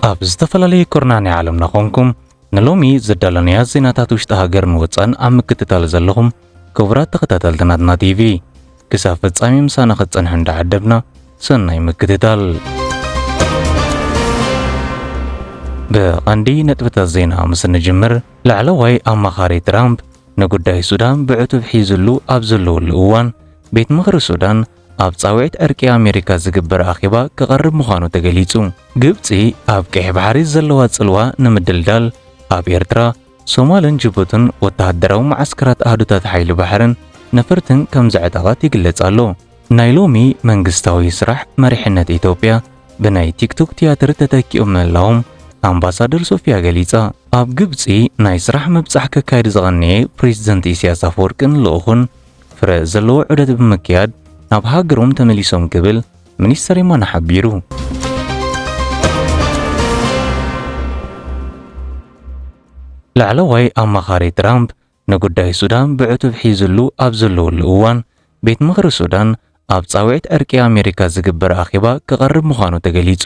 ኣብ ዝተፈላለየ ኩርናዕ ናይ ዓለምና ኮንኩም ንሎሚ ዘዳለናያ ዜናታት ውሽጢ ሃገርን ወጻእን ኣብ ምክትታል ዘለኹም ክቡራት ተኸታተልቲ ናትና ቲቪ፣ ክሳብ ፍጻሜ ምሳና ክትጸንሑ እንዳዓደብና፣ ሰናይ ምክትታል። ብቐንዲ ነጥብታት ዜና ምስ እንጅምር፣ ላዕለዋይ ኣማኻሪ ትራምፕ ንጉዳይ ሱዳን ብዕቱብ ሒዝሉ ኣብ ዘለወሉ እዋን፣ ቤት ምኽሪ ሱዳን ኣብ ጻውዒት ዕርቂ ኣሜሪካ ዝግበር ኣኼባ ክቐርብ ምዃኑ ተገሊጹ። ግብጺ ኣብ ቀይሕ ባሕሪ ዘለዋ ጽልዋ ንምድልዳል ኣብ ኤርትራ፣ ሶማልን ጅቡትን ወተሃደራዊ መዓስከራት ኣሃዱታት ሓይሊ ባሕርን ነፈርትን ከም ዘዕጠቐት ይግለጽ ኣሎ። ናይ ሎሚ መንግስታዊ ስራሕ መሪሕነት ኢትዮጵያ ብናይ ቲክቶክ ቲያትር ተተኪኦም ምህላዎም ኣምባሳደር ሶፊያ ገሊጻ። ኣብ ግብጺ ናይ ስራሕ ምብጻሕ ከካይድ ዝቐነየ ፕሬዚደንት ኢሳያስ ኣፈወርቅን ልኡኹን ፍረ ዘለዎ ዑደት ብምክያድ ናብ ሃገሮም ተመሊሶም ክብል ሚኒስተር የማነ ሓቢሩ። ላዕለዋይ ኣማኻሪ ትራምፕ ንጉዳይ ሱዳን ብዕቱብ ሒዝሉ ኣብ ዘለወሉ እዋን፣ ቤት ምኽሪ ሱዳን ኣብ ጻውዒት ዕርቂ ኣሜሪካ ዝግበር ኣኼባ ክቐርብ ምዃኑ ተገሊጹ።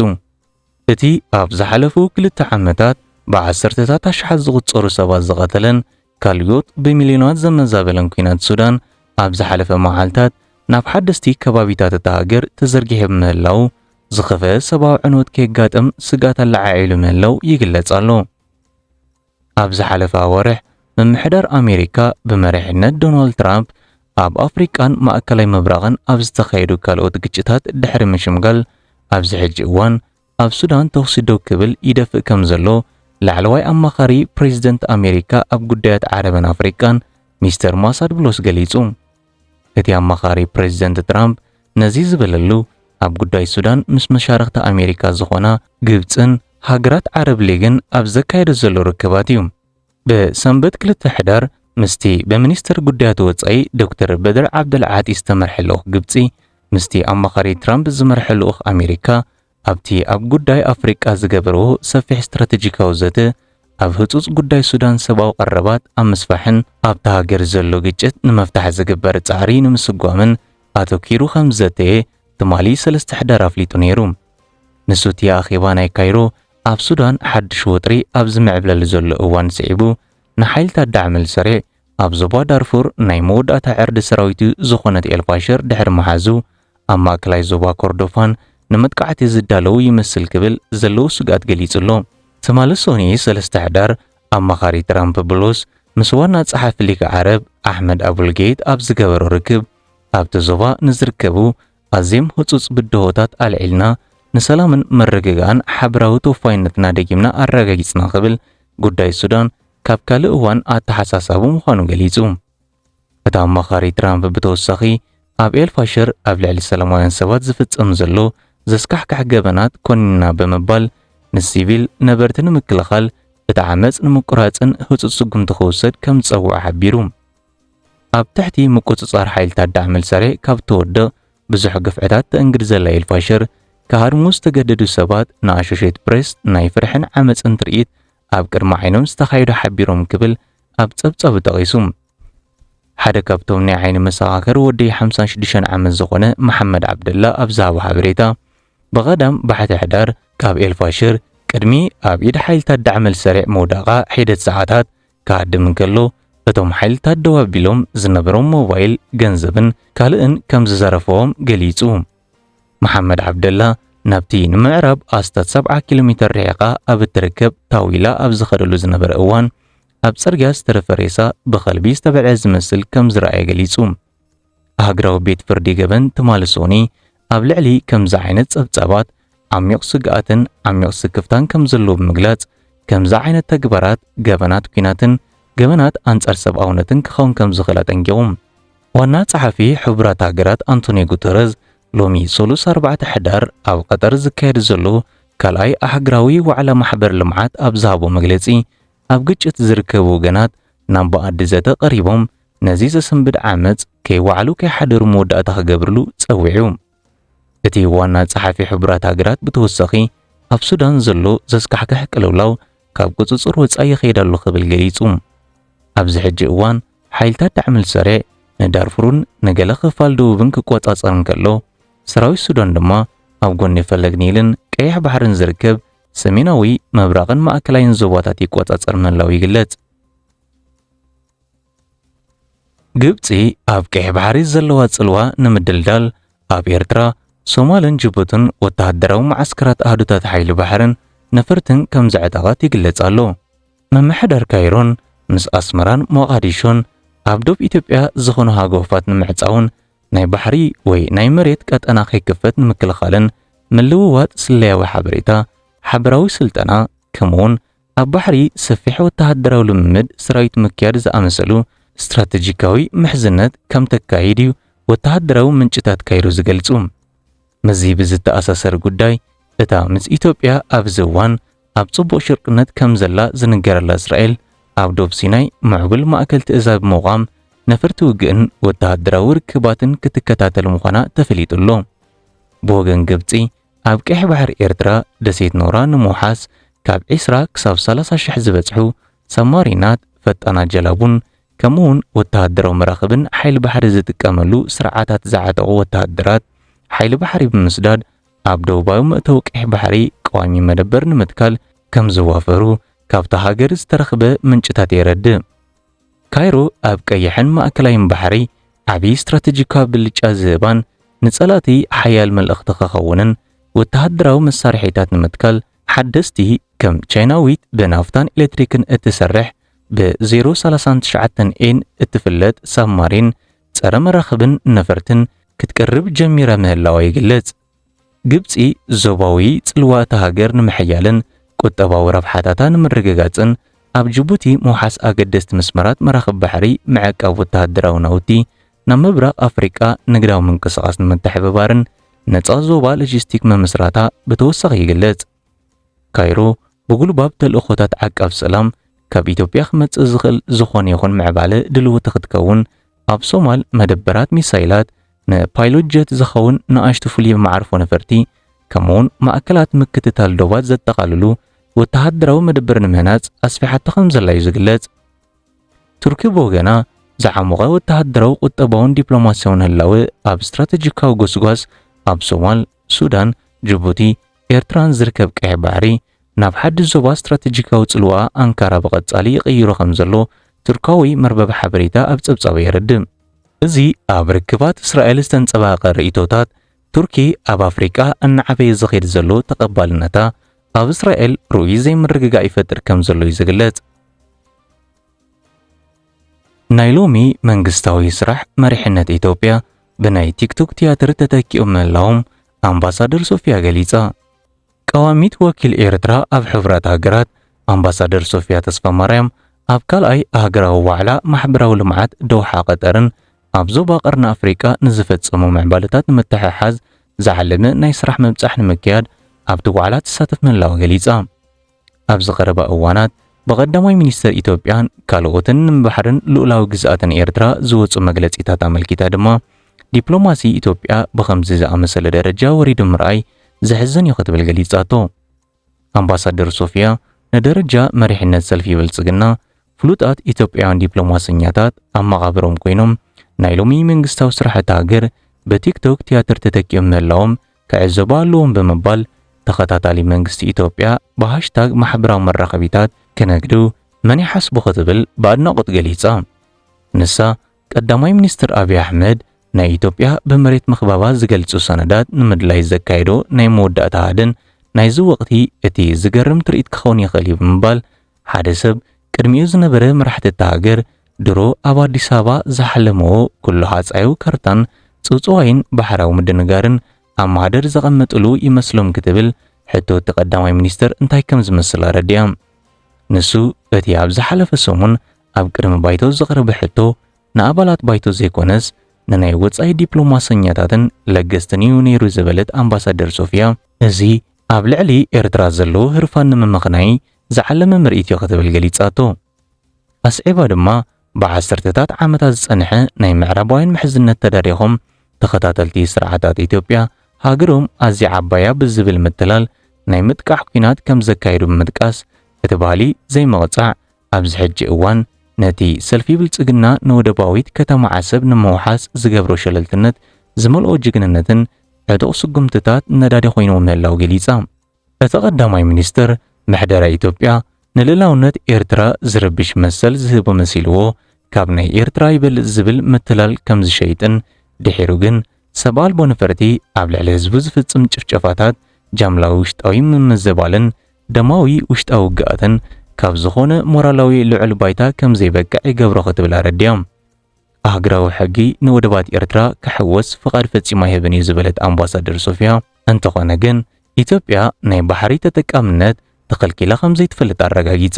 እቲ ኣብ ዝሓለፉ ክልተ ዓመታት ብዓሰርተታት ኣሽሓት ዝቑጸሩ ሰባት ዝቐተለን ካልኦት ብሚልዮናት ዘመዛበለን ኲናት ሱዳን ኣብ ዝሓለፈ መዓልታት ናብ ሓደስቲ ከባቢታት እታ ሃገር ተዘርጊሑ ብምህላዉ፣ ዝኸፍአ ሰብኣዊ ዕንወት ከየጋጥም ስግኣት ኣለዓዒሉ ምህላው ይግለጽ ኣሎ። ኣብ ዝሓለፈ ኣዋርሕ፣ ምምሕዳር ኣሜሪካ ብመሪሕነት ዶናልድ ትራምፕ ኣብ ኣፍሪቃን ማእከላይ ምብራቕን ኣብ ዝተኻየዱ ካልኦት ግጭታት ድሕሪ ምሽምጋል፣ ኣብዚ ሕጂ እዋን ኣብ ሱዳን ተኹሲ ደው ክብል ይደፍእ ከም ዘሎ ላዕለዋይ ኣማኻሪ ፕሬዚደንት ኣሜሪካ ኣብ ጉዳያት ዓረብን ኣፍሪቃን ሚስተር ማሳድ ብሎስ ገሊጹ። እቲ ኣማኻሪ ፕሬዚደንት ትራምፕ ነዚ ዝበለሉ፣ ኣብ ጉዳይ ሱዳን ምስ መሻርኽቲ ኣሜሪካ ዝኾና ግብጽን ሃገራት ዓረብ ሊግን ኣብ ዘካየዶ ዘሎ ርክባት እዩ። ብሰንበት ክልተ ሕዳር ምስቲ ብሚኒስተር ጉዳያት ወጻኢ ዶክተር በድር ዓብደል ዓጢ ዝተመርሐ ልኡኽ ግብጺ ምስቲ ኣማኻሪ ትራምፕ ዝመርሐ ልኡኽ ኣሜሪካ ኣብቲ ኣብ ጉዳይ ኣፍሪቃ ዝገበርዎ ሰፊሕ ስትራቴጂካዊ ዘተ፣ ኣብ ህጹጽ ጉዳይ ሱዳን ሰብኣዊ ቀረባት ኣብ ምስፋሕን ኣብታ ሃገር ዘሎ ግጭት ንምፍታሕ ዝግበር ጻዕሪ ንምስጓምን ኣተኲሩ ከም ዝዘተየ ትማሊ ሰለስተ ሕዳር ኣፍሊጡ ነይሩ። ንሱ እቲ ኣኼባ ናይ ካይሮ ኣብ ሱዳን ሓድሽ ወጥሪ ኣብ ዝምዕብለሉ ዘሎ እዋን ስዒቡ፣ ንሓይልታት ዳዕመል ሰሪዕ ኣብ ዞባ ዳርፉር ናይ መወዳእታ ዕርዲ ሰራዊቱ ዝኾነት ኤልፋሽር ድሕሪ ምሓዙ፣ ኣብ ማእከላይ ዞባ ኮርዶፋን ንመጥቃዕቲ ዝዳለዉ ይመስል ክብል ዘለዎ ስግኣት ገሊጹ ኣሎ። ትማሊ ሶኒ ሰለስተ ሕዳር ኣማኻሪ ትራምፕ ብሎስ ምስ ዋና ጸሓፊ ሊግ ዓረብ ኣሕመድ ኣቡልጌት ኣብ ዝገበሮ ርክብ፣ ኣብቲ ዞባ ንዝርከቡ ኣዝዮም ህጹጽ ብድሆታት ኣልዒልና፣ ንሰላምን ምርግጋእን ሓበራዊ ተወፋይነትና ደጊምና ኣረጋጊጽና ክብል ጉዳይ ሱዳን ካብ ካልእ እዋን ኣተሓሳሳቢ ምዃኑ ገሊጹ። እቲ ኣማኻሪ ትራምፕ ብተወሳኺ፣ ኣብ ኤልፋሽር ኣብ ልዕሊ ሰላማውያን ሰባት ዝፍጸም ዘሎ ዘስካሕክሕ ገበናት ኮኒንና ብምባል፣ ንሲቪል ነበርቲ ንምክልኻል እቲ ዓመጽ ንምቁራጽን ህጹጽ ስጉምቲ ክውሰድ ከም ዝጸውዐ ሓቢሩ። ኣብ ትሕቲ ምቁጽጻር ሓይልታት ዳዕመል ሰሪዕ ካብ ትወድቕ ብዙሕ ግፍዕታት ተእንግድ ዘላ ኤልፋሽር፣ ክሃድሙ ዝተገደዱ ሰባት ንኣሾሼት ፕሬስ ናይ ፍርሕን ዓመጽን ትርኢት ኣብ ቅድሚ ዓይኖም ዝተኻየዱ ሓቢሮም ክብል ኣብ ጸብጻቡ ጠቒሱ። ሓደ ካብቶም ናይ ዓይኒ መሰኻኽር ወዲ ሓምሳን ሽዱሽተን ዓመት ዝኾነ መሓመድ ዓብደላ ኣብ ዝሃቦ ሓበሬታ፣ ብቐዳም ባሕቲ ሕዳር ካብ ኤልፋሽር ቅድሚ ኣብ ኢድ ሓይልታት ዳዕመል ሰሪዕ ምውዳቓ ሒደት ሰዓታት ክሃድም እንከሎ፣ እቶም ሓይልታት ደው ኣቢሎም ዝነበሮም ሞባይል፣ ገንዘብን ካልእን ከም ዝዘረፈዎም ገሊጹ። መሓመድ ዓብደላ ናብቲ ንምዕራብ ኣስታት ሰብዓ ኪሎ ሜተር ርሒቓ ኣብ እትርከብ ታዊላ ኣብ ዝኸደሉ ዝነበረ እዋን፣ ኣብ ጽርግያ ዝተረፈ ሬሳ ብኸልቢ ዝተበልዐ ዝመስል ከም ዝረኣየ ገሊጹ። ኣህግራዊ ቤት ፍርዲ ገበን ትማሊ ሶኒ ኣብ ልዕሊ ከምዚ ዓይነት ጸብጻባት ዓሚቕ ስግኣትን ዓሚቕ ስክፍታን ከም ዘለዎ ብምግላጽ፣ ከምዚ ዓይነት ተግባራት ገበናት ኲናትን ገበናት ኣንጻር ሰብኣውነትን ክኸውን ከም ዝኽእል ኣጠንቂቑ። ዋና ጸሓፊ ሕቡራት ሃገራት ኣንቶኒዮ ጉተረዝ ሎሚ ሰሉስ ኣርባዕተ ሕዳር ኣብ ቀጠር ዝካየድ ዘሎ ካልኣይ ኣህግራዊ ዋዕላ ማሕበር ልምዓት ኣብ ዝሃቦ መግለጺ፣ ኣብ ግጭት ዝርከቡ ወገናት ናብ ብኣዲ ዘተ ቀሪቦም ነዚ ዘሰንብድ ዓመጽ ከይወዓሉ ከይሓደሩ መወዳእታ ክገብርሉ ጸዊዑ። እቲ ዋና ጸሓፊ ሕቡራት ሃገራት ብተወሳኺ፣ ኣብ ሱዳን ዘሎ ዘስካሕክሕ ቅልውላው ካብ ቁጽጽር ወጻኢ ይኸይድ ኣሎ ክብል ገሊጹ። ኣብዚ ሕጂ እዋን ሓይልታት ዳዕመል ሰሪዕ ንዳርፉርን ንገለ ክፋል ደቡብን ክቆጻጸር እንከሎ፣ ሰራዊት ሱዳን ድማ ኣብ ጎኒ ፈለግ ኒልን ቀይሕ ባሕርን ዝርከብ ሰሜናዊ፣ ምብራቕን ማእከላይን ዞባታት ይቆጻጸር ምህላው ይግለጽ። ግብጺ ኣብ ቀይሕ ባሕሪ ዘለዋ ጽልዋ ንምድልዳል ኣብ ኤርትራ፣ ሶማልን ጅቡትን ወተሃደራዊ መዓስከራት ኣሃዱታት ሓይሊ ባሕርን ነፈርትን ከም ዘዕጠቐት ይግለጽ ኣሎ። ምምሕዳር ካይሮን ምስ ኣስመራን ሞቓዲሾን ኣብ ዶብ ኢትዮጵያ ዝኾኑ ሃገውፋት ንምዕጻውን ናይ ባሕሪ ወይ ናይ መሬት ቀጠና ከይክፈት ንምክልኻልን ምልውዋጥ ስለያዊ ሓበሬታ፣ ሓበራዊ ስልጠና፣ ከምኡውን ኣብ ባሕሪ ሰፊሕ ወተሃደራዊ ልምምድ ሰራዊት ምክያድ ዝኣመሰሉ ስትራተጂካዊ ምሕዝነት ከም ተካይድ እዩ ወተሃደራዊ ምንጭታት ካይሮ ዝገልጹ። ምስዚ ብዝተኣሳሰር ጉዳይ፣ እታ ምስ ኢትዮጵያ ኣብዚ እዋን ኣብ ጽቡቕ ሽርክነት ከም ዘላ ዝንገረላ እስራኤል፣ ኣብ ዶብ ሲናይ ምዕቡል ማእከል ትእዛዝ ብምቋም ነፈርቲ ውግእን ወተሃደራዊ ርክባትን ክትከታተል ምዃና ተፈሊጡ ኣሎ። ብወገን ግብጺ፣ ኣብ ቀይሕ ባሕሪ ኤርትራ ደሴት ኖራ ንምውሓስ ካብ ዒስራ ክሳብ ሰላሳ ሽሕ ዝበጽሑ ሳብማሪናት፣ ፈጣናት ጀላቡን ከምኡውን ወተሃደራዊ መራኽብን ሓይሊ ባሕሪ ዝጥቀመሉ ስርዓታት ዝዓጠቑ ወተሃደራት ሓይሊ ባሕሪ ብምስዳድ ኣብ ደቡባዊ መእተዊ ቀይሕ ባሕሪ ቀዋሚ መደበር ንምትካል ከም ዝዋፈሩ ካብታ ሃገር ዝተረኽበ ምንጭታት የረድእ። ካይሮ ኣብ ቀይሕን ማእከላይን ባሕሪ ዓቢ ስትራተጂካዊ ብልጫ ዝህባን ንጸላእቲ ሓያል መልእኽቲ ክኸውንን ወተሃደራዊ መሳርሒታት ንምትካል ሓደስቲ ከም ቻይናዊት ብናፍታን ኤሌክትሪክን እትሰርሕ ብ ዜሮ ሰላሳን ትሽዓተን ኤን እትፍለጥ ሳብማሪን ጸረ መራኽብን ነፈርትን ክትቀርብ ጀሚራ ምህላዋ ይግለጽ። ግብጺ ዞባዊ ጽልዋ እታ ሃገር ንምሕያልን ቁጠባዊ ረብሓታታ ንምርግጋጽን ኣብ ጅቡቲ ምውሓስ ኣገደስቲ መስመራት መራኽብ ባሕሪ፣ ምዕቃብ ወተሃደራዊ ናውቲ፣ ናብ ምብራቕ ኣፍሪቃ ንግዳዊ ምንቅስቓስ ንምትሕብባርን ነጻ ዞባ ሎጂስቲክ ምምስራታ ብተወሳኺ ይግለጽ። ካይሮ ብጉልባብ ተልእኾታት ዓቃብ ሰላም ካብ ኢትዮጵያ ክመጽእ ዝኽእል ዝኾነ ይኹን ምዕባለ ድልውቲ ክትከውን፣ ኣብ ሶማል መደበራት ሚሳይላት፣ ንፓይሎት ጀት ዝኸውን ንኣሽቱ ፍሉይ መዓርፎ ነፈርቲ፣ ከምኡውን ማእከላት ምክትታል ዶባት ዘጠቓልሉ ወተሃደራዊ መደበር ንምህናጽ ኣስፊሓቶ ከም ዘላ እዩ ዝግለጽ። ቱርኪ ብወገና፣ ዝዓሞቐ ወተሃደራዊ፣ ቁጠባውን ዲፕሎማስያውን ህላወ ኣብ ስትራተጂካዊ ጎስጓስ ኣብ ሶማል፣ ሱዳን፣ ጅቡቲ፣ ኤርትራን ዝርከብ ቀይሕ ባሕሪ ናብ ሓድሽ ዞባ ስትራተጂካዊ ጽልዋ ኣንካራ ብቐጻሊ ይቕይሮ ከም ዘሎ ቱርካዊ መርበብ ሓበሬታ ኣብ ጸብጻቡ የረድእ። እዚ ኣብ ርክባት እስራኤል ዝተንጸባረቐ ርእይቶታት፣ ቱርኪ ኣብ ኣፍሪቃ እናዓበየ ዝኸይድ ዘሎ ተቐባልነታ ኣብ እስራኤል ርኡይ ዘይምርግጋእ ይፈጥር ከም ዘሎ እዩ ዝግለጽ። ናይ ሎሚ መንግስታዊ ስራሕ መሪሕነት ኢትዮጵያ ብናይ ቲክቶክ ቲያትር ተተኪኦም ምህላዎም ኣምባሳደር ሶፊያ ገሊጻ። ቀዋሚት ወኪል ኤርትራ ኣብ ሕቡራት ሃገራት ኣምባሳደር ሶፊያ ተስፋማርያም ኣብ ካልኣይ ሃገራዊ ዋዕላ ማሕበራዊ ልምዓት ዶሓ ቀጠርን ኣብ ዞባ ቀርኒ ኣፍሪቃ ንዝፈጸሙ ምዕባለታት ንምትሕሓዝ ዝዓለመ ናይ ስራሕ ምብጻሕ ንምክያድ ኣብቲ ዋዕላ ትሳተፍ ምህላዋ ገሊጻ። ኣብዚ ቀረባ እዋናት ብቐዳማይ ሚኒስተር ኢትዮጵያን ካልኦትን ንባሕርን ልኡላዊ ግዝኣትን ኤርትራ ዝወጹ መግለጺታት ኣመልኪታ ድማ፣ ዲፕሎማሲ ኢትዮጵያ ብኸምዚ ዝኣመሰለ ደረጃ ወሪዱ ምርኣይ ዘሕዝን እዩ ክትብል ገሊጻቶ። ኣምባሳደር ሶፊያ ንደረጃ መሪሕነት ሰልፊ ብልጽግና ፍሉጣት ኢትዮጵያውያን ዲፕሎማሰኛታት ኣብ መቓብሮም ኮይኖም ናይ ሎሚ መንግስታዊ ስራሕ እታ ሃገር ብቲክቶክ ቲያትር ተተኪኦም ምህላዎም ክዕዘቡ ኣለዎም ብምባል፣ ተኸታታሊ መንግስቲ ኢትዮጵያ ብሃሽታግ ማሕበራዊ መራኸቢታት ክነግዱ መን ይሓስቦ ክትብል ብኣድናቖት ገሊጻ። ንሳ፣ ቀዳማይ ሚኒስትር ኣብይ ኣሕመድ ናይ ኢትዮጵያ ብመሬት ምኽባባ ዝገልጹ ሰነዳት ንምድላይ ዘካየዶ ናይ መወዳእታ ሃድን ናይዚ ወቕቲ እቲ ዝገርም ትርኢት ክኸውን ይኽእል እዩ ብምባል፣ ሓደ ሰብ ቅድሚኡ ዝነበረ መራሕቲ እታ ሃገር ድሮ ኣብ ኣዲስ ኣበባ ዝሓለመዎ ኩሉ ሃጻዩ ካርታን ጽውጽዋይን ባሕራዊ ምድንጋርን ኣብ ማህደር ዘቐመጥሉ ይመስሎም ክትብል ሕቶ እቲ ቀዳማይ ሚኒስትር እንታይ ከም ዝመስል ኣረዲኣ። ንሱ እቲ ኣብ ዝሓለፈ ሰሙን ኣብ ቅድሚ ባይቶ ዝቐረበ ሕቶ ንኣባላት ባይቶ ዘይኮነስ ንናይ ወጻኢ ዲፕሎማሰኛታትን ለገስትን እዩ ነይሩ ዝበለት ኣምባሳደር ሶፊያ፣ እዚ ኣብ ልዕሊ ኤርትራ ዘሎ ህርፋን ንምምኽናይ ዝዓለመ ምርኢት እዩ ክትብል ገሊጻቶ። ኣስዒባ ድማ፣ ብዓሰርተታት ዓመታት ዝጸንሐ ናይ ምዕራባውያን ምሕዝነት ተዳሪኾም ተኸታተልቲ ስርዓታት ኢትዮጵያ ሃገሮም ኣዝያ ዓባያ ብዝብል ምትላል ናይ ምጥቃዕ ኲናት ከም ዘካየዱ ብምጥቃስ፣ እቲ ባህሊ ዘይምቕጻዕ ኣብዚ ሕጂ እዋን ነቲ ሰልፊ ብልጽግና ንወደባዊት ከተማ ዓሰብ ንምውሓስ ዝገብሮ ሸለልትነት ዝመልኦ ጅግንነትን ዕጡቕ ስጉምትታት ነዳዲ ኮይንዎ ምህላው ገሊጻ። እቲ ቀዳማይ ሚኒስትር፣ ምሕደራ ኢትዮጵያ ንልእላውነት ኤርትራ ዝርብሽ መሰል ዝህቦ መሲልዎ፣ ካብ ናይ ኤርትራ ይበልጽ ዝብል ምትላል ከም ዝሸይጥን፣ ድሒሩ ግን ሰብ ኣልቦ ነፈርቲ ኣብ ልዕሊ ህዝቡ ዝፍጽም ጭፍጨፋታት፣ ጃምላዊ ውሽጣዊ ምምዝባልን ደማዊ ውሽጣዊ ውግኣትን ካብ ዝኾነ ሞራላዊ ልዑል ባይታ ከም ዘይበቅዕ ይገብሮ ክትብል ኣረዲያ። ኣህግራዊ ሕጊ ንወደባት ኤርትራ ክሕወስ ፍቓድ ፈጺሙ ኣይህብን እዩ ዝበለት ኣምባሳደር ሶፊያ፣ እንተኾነ ግን ኢትዮጵያ ናይ ባሕሪ ተጠቃምነት ተኸልኪላ ከም ዘይትፈልጥ ኣረጋጊጻ።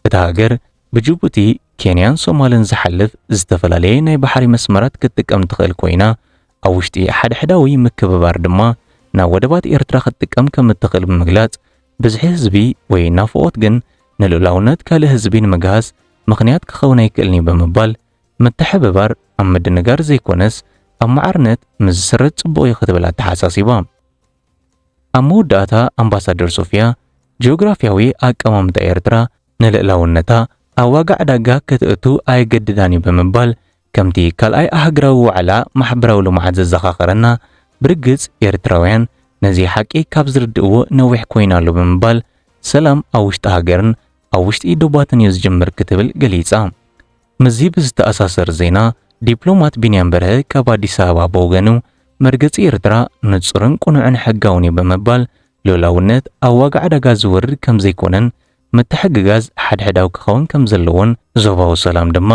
እታ ሃገር ብጅቡቲ፣ ኬንያን ሶማልን ዝሓልፍ ዝተፈላለየ ናይ ባሕሪ መስመራት ክትጥቀም ትኽእል ኮይና፣ ኣብ ውሽጢ ሓድሕዳዊ ምክብባር ድማ ናብ ወደባት ኤርትራ ክትጥቀም ከም እትኽእል ብምግላጽ፣ ብዝሒ ህዝቢ ወይ ናፍቖት ግን ንልኡላውነት ካልእ ህዝቢ ንምግሃስ ምኽንያት ክኸውን ኣይክእልን እዩ ብምባል፣ ምትሕብባር ኣብ ምድንጋር ዘይኮነስ ኣብ ማዕርነት ምስ ዝስረጽ ጽቡቕ እዩ ክትብል ኣተሓሳሲባ። ኣብ መወዳእታ ኣምባሳደር ሶፊያ፣ ጂኦግራፍያዊ ኣቀማምጣ ኤርትራ ንልእላውነታ ኣብ ዋጋ ዕዳጋ ከተእቱ ኣየገድዳን እዩ ብምባል፣ ከምቲ ካልኣይ ኣህግራዊ ዋዕላ ማሕበራዊ ልምዓት ዘዘኻኸረና፣ ብርግጽ ኤርትራውያን ነዚ ሓቂ ካብ ዝርድእዎ ነዊሕ ኮይኑ ኣሎ ብምባል፣ ሰላም ኣብ ውሽጢ ሃገርን ኣብ ውሽጢ ዶባትን እዩ ዝጅምር ክትብል ገሊጻ። ምስዚ ብዝተኣሳሰር ዜና፣ ዲፕሎማት ቢንያም በርሀ ካብ ኣዲስ ኣበባ ብወገኑ፣ መርገጺ ኤርትራ ንጹርን ቅኑዕን ሕጋውን እዩ ብምባል፣ ልኡላውነት ኣብ ዋጋ ዕዳጋ ዝወርድ ከም ዘይኮነን፣ ምትሕግጋዝ ሓድሕዳዊ ክኸውን ከም ዘለዎን፣ ዞባዊ ሰላም ድማ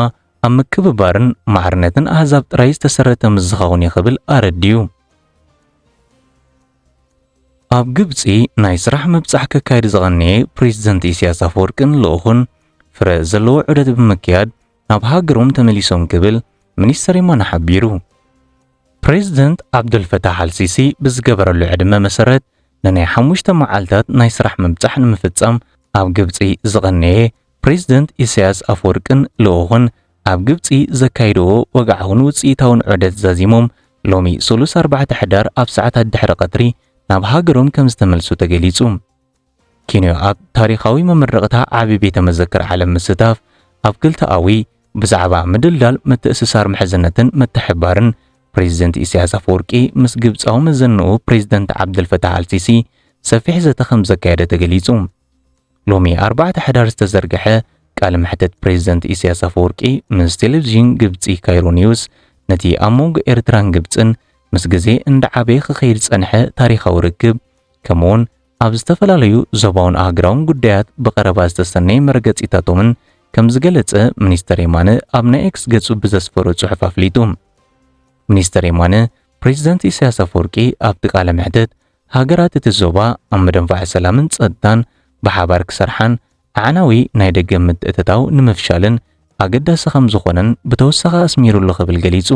ኣብ ምክብባርን ማዕርነትን ኣህዛብ ጥራይ ዝተሰረተ ምስ ዝኸውን እዩ ክብል ኣረዲዩ። ኣብ ግብጺ ናይ ስራሕ ምብጻሕ ከካይድ ዝቐነየ ፕሬዝደንት ኢሳያስ ኣፈወርቅን ልኡኹን፣ ፍረ ዘለዎ ዑደት ብምክያድ ናብ ሃገሮም ተመሊሶም ክብል ሚኒስተር የማነ ሓቢሩ። ፕሬዝደንት ዓብዱልፈታሕ ኣልሲሲ ብዝገበረሉ ዕድመ መሰረት፣ ንናይ ሓሙሽተ መዓልታት ናይ ስራሕ ምብጻሕ ንምፍጻም ኣብ ግብጺ ዝቐነየ ፕሬዝደንት ኢሳያስ ኣፈወርቅን ልኡኹን፣ ኣብ ግብጺ ዘካይድዎ ወግዓውን ውጽኢታውን ዑደት ዛዚሞም፣ ሎሚ ሱሉስ ኣርባዕተ ሕዳር ኣብ ሰዓታት ድሕሪ ቀትሪ ናብ ሃገሮም ከም ዝተመልሱ ተገሊጹ። ኪንዮ ኣብ ታሪኻዊ መመረቕታ ዓቢ ቤተ መዘክር ዓለም ምስታፍ፣ ኣብ ክልተኣዊ ብዛዕባ ምድልዳል ምትእስሳር ምሕዝነትን ምትሕብባርን ፕሬዝደንት ኢሳያስ ኣፈወርቂ ምስ ግብጻዊ መዘንኡ ፕሬዝደንት ዓብደልፈታሕ ኣልሲሲ ሰፊሕ ዘተ ከም ዘካየደ ተገሊጹ። ሎሚ ኣርባዕተ ሕዳር ዝተዘርግሐ ቃለ መሕትት ፕሬዝደንት ኢሳያስ ኣፈወርቂ ምስ ቴሌቪዥን ግብጺ ካይሮ ኒውስ፣ ነቲ ኣብ መንጎ ኤርትራን ግብጽን ምስ ግዜ እንዳዓበየ ክኸይድ ዝጸንሐ ታሪኻዊ ርክብ፣ ከምኡውን ኣብ ዝተፈላለዩ ዞባውን ኣህጉራውን ጉዳያት ብቐረባ ዝተሰነየ መረገጺታቶምን ከም ዝገለጸ ሚኒስተር የማነ ኣብ ናይ ኤክስ ገጹ ብዘስፈሮ ጽሑፍ ኣፍሊጡ። ሚኒስተር የማነ፣ ፕሬዝደንት ኢሳያስ ኣፈወርቂ ኣብቲ ቃለ መሕትት፣ ሃገራት እቲ ዞባ ኣብ ምድንፋዕ ሰላምን ጸጥታን ብሓባር ክሰርሓን፣ ኣዕናዊ ናይ ደገ ምትእትታው ንምፍሻልን ኣገዳሲ ከም ዝኾነን ብተወሳኺ ኣስሚሩሉ ክብል ገሊጹ።